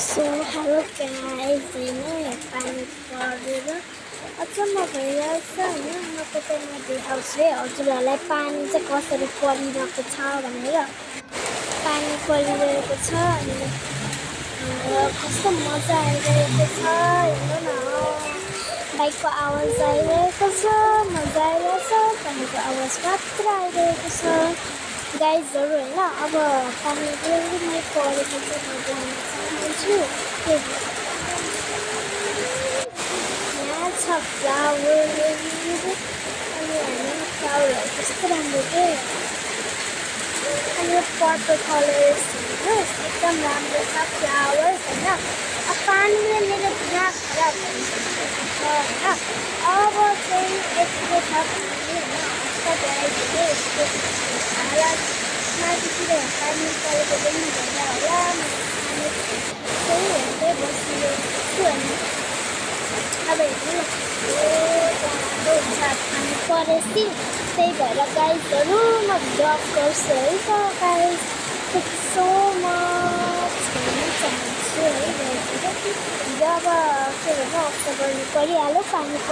so hello guys होइन पानी परेर अचम्म भइरहेछ होइन म तपाईँलाई देखाउँछु है हजुरहरूलाई पानी चाहिँ कसरी परिरहेको छ भनेर पानी परिरहेको छ अनि कस्तो मजा आइरहेको छ हेर्नु न बाइकको आवाज आइरहेको छ मजा आइरहेछ पानीको आवाज मात्र आइरहेको छ गाइजहरू होइन अब पानी एकदमै परेको चाहिँ म देखाउन चाहन्छु यहाँ छ फ्लावर अनि होइन फ्लावरहरू कस्तो राम्रो के अनि यो पर्पल कलर्स हेर्नुहोस् एकदम राम्रो छ फ्लावर्स होइन अब पानीले मेरो दिमाग खराब भइसकेको छ होइन अब चाहिँ यस्तो छ पानी होइन माथितिर पानी परेको पनि हुँदैन होला पानी चाहिँ हेर्दै बसिरहेको छु अनि अब हेर्नु राम्रो हुन्छ पानी परेपछि त्यही भएर गाइजहरू म ब्लग गर्छु है त गाइज सो मच भन्न चाहन्छु है गाइजहरू जब के भन्छ अफ गर्नु परिहाल्यो पानी